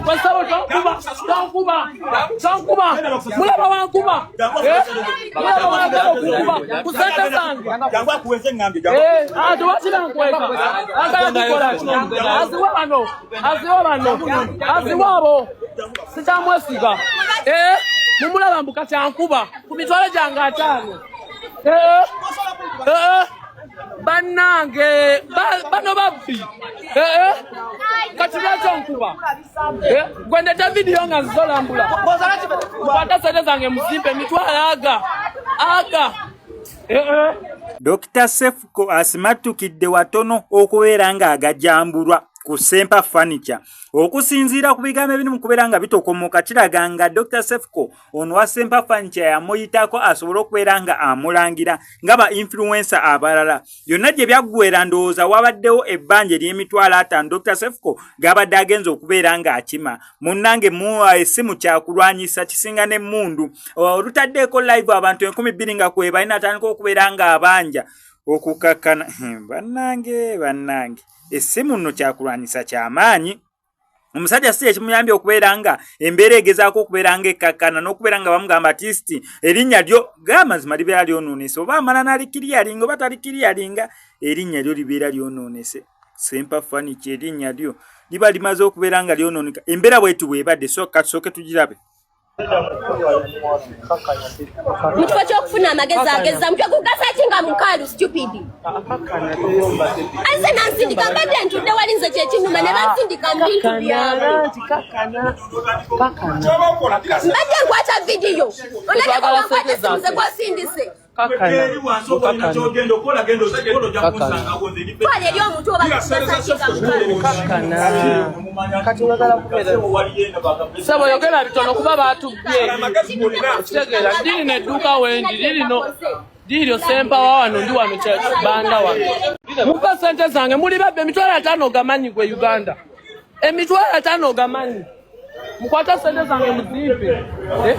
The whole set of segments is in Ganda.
Basabo tonkuba, tonkuba, tonkuba. Mulaba wankuba. Eh? Mulaba wagala okunkuba ku sente zange. Eh, ah, tewakira nkweka. Agala kukola ki? Aziwe bano, aziwe bano, aziwe abo. Sikyamwesiga. Eh, mumulaba mbu kati ankuba ku mitwalo gyange ataano. Eh, eh. Bannange bano babbi. Eh, eh. Kati lwaki onkuba? Eh, gwe ndeta vidiyo nga nzolambula. Kwata sente zange muzimpe emitwalo aga aga. Dokita Sefuko asimattukidde watono okubeera ng'agajambulwa ku Sempa Furniture. Okusinziira ku bigambo ebiri mu kubeera nga bitokomoka kiraga nga Dokita Sefuko ono wa Sempa Furniture yamuyitako asobole okubeera nga amulangira nga ba influencer abalala. Yonna gye byaggweera ndowooza wabaddewo ebbanja ery'emitwalo ataano Dr. Sefuko g'abadde agenze okubeera ng'akima. Munnange mu essimu kyakulwanyisa kisinga n'emmundu. Olutaddeeko live abantu 2000 nga kwebali n'atandika okubeera ng'abanja okukakkana. Bannange bannange essimu nno kyakulwanyisa kyamaanyi. Omusajja si ekimuyambye okubeera nga embeera egezaako okubeera nga ekkakkana n'okubeera nga bamugamba artist erinnya lyo g'amazima libeera lyonoonese oba amala n'alikiriyalinga oba talikiriyalinga erinnya lyo libeera lyonoonese. Sempa Furniture erinnya lyo liba limaze okubeera nga lyonooneka. Embeera bw'eti bw'ebadde, so katusooke tugirabe. Mu kifo ky'okufuna amagezi agezza mutwe gugasa ki nga mukalu stupid. Anze nansindika mbadde ntudde wali nze kyekinnuma ne bansindika mu bintu byabwe. Mbadde nkwata vidiyo olabye nkwata essimu ze gwosindise. Twala eri omuntu oba Sebo yogera bitono kuba batubbye. Okitegeera lirino edduuka wendi lirino liiryo sempawa wano ndi wano banda wano. Mumpe sente zange muli babbi 50,000 ogamanyi gwe Uganda. 50,000 ogamanyi. Mukwata sente zange muzimpe. Eh?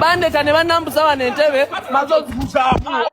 Bandeta ne banambuza wano entebe maze ozibuzaamu.